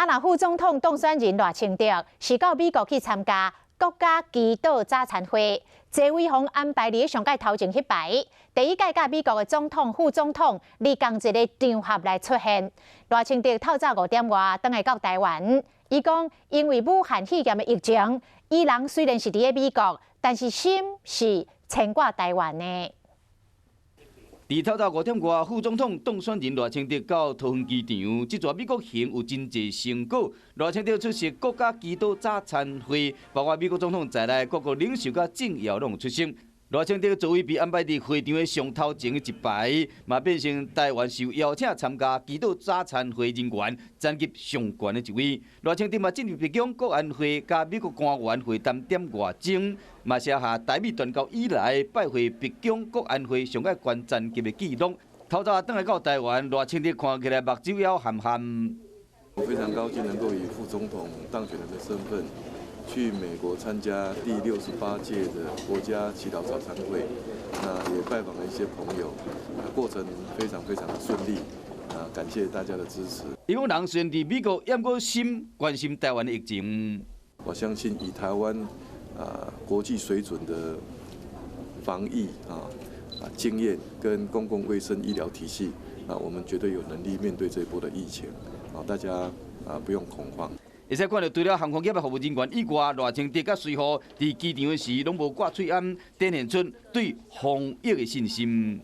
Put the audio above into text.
啊，若副總統當選人賴清德是到美國去參加國家祈禱早餐會，座位予安排佇上蓋頭前彼排，第一擺佮美國的總統、副總統佇仝一个場合來出現。賴清德透早5點外轉來到台灣，伊講因為武漢肺炎的疫情，伊人雖然是佇咧美國，但是心是牽掛台灣的。佇透早5點外，副總統當選人賴清德到桃園機場，這逝美國行有真濟成果。賴清德出席國家祈禱早餐會，包括美國總統在內，各國領袖佮政要攏出席。賴清德座位被安排佇會場的上頭前的一排，嘛變成台灣受邀請參加祈禱早餐會人員層級上懸的一位。賴清德嘛進入白宮國安會，佮美國官員會談點外鐘，嘛寫下台美斷交以來拜會白宮國安會上蓋懸層級的紀錄。透早轉來到台灣，賴清德看起來目睭猶含含。我非常高興能夠以副總統當選人的身份，去美國參加第68屆的國家祈禱早餐會，那也拜訪了一些朋友，過程非常非常的順利，啊，感謝大家的支持。伊講人雖然佇美國，毋過心關心台灣的疫情。我相信以台灣啊國際水準的防疫啊經驗跟公共衛生醫療體系，啊，我們絕對有能力面對這一波的疫情，啊，大家啊不用恐慌。會使看著除了航空業的服務人員以外，賴清德佮隨扈佇機場的時，攏無掛喙罨，展現出對防疫的信心。